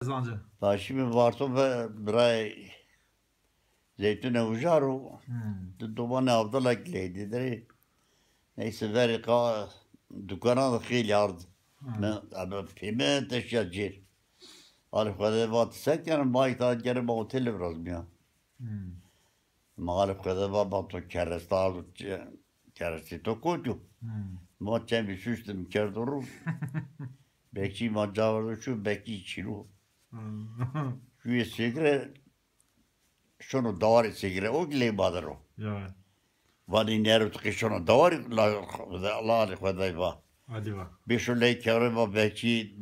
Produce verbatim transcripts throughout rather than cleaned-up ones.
Zancı. Başımı varto ve biray zeytune ucaro. Hmm. Di domanê Abdullah Gileydi dirê. Neyse verê ka dükana da xeylî ard. Hmm. Ne abi pême teşya cêr. Ali xwede vat se kene ma îta gere ma otele biraz mîya. Hmm. Ma ali xwede va ma to kereste ard, kerestê to koto. Hmm. Ma çemî suştim kerdo ru. Bekçî ma caverdo şu bekçî çîlo. Hmm. Şuyê sêgire şono dawarê sêgire o giley ma de ro. Ya. Vanî nero tu qîşono dawarî la, la alî xwedayî va. Hadi bak. Bêşo ley kewre va bekçî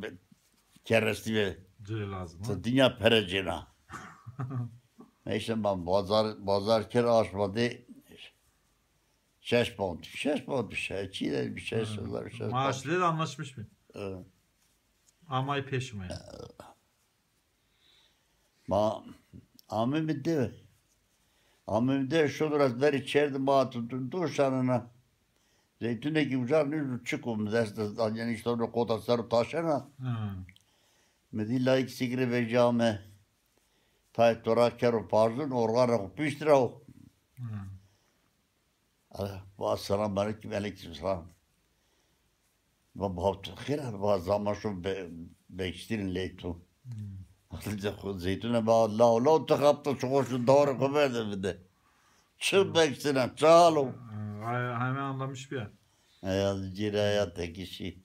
kerestî ve. Cile lazım. Ha? Ti dinya pere cêna. Neyse ben bazar, bazar kir aşma de şeş pound. Şeş pound bir şey. Çiğ de bir şey. Ha. Şeş pound. Maaşlı da anlaşmış mı? Evet. Amay peşime. Ma amê mi de. Amê mi de şodur ez verî çerdi ma tu tu tu şanına. Zeytune ki uca nî çiko mi dest, yani işte onu kota ser taşena. Ha. Mi dî layik sigre vecame. Tay tora kero parzun organa xu piştira o. Ha. Va selam aleyküm, aleyküm selam. Va bav tu xêr, va zama şo be, bekştirin ley tu. Hmm. Aslında xu zeytune ba la la tu xapta şu xoşu dawre xu verde bide. Çi bekştine çalo. Ha, hemen anlamış bir. Ya cira ya tekişi.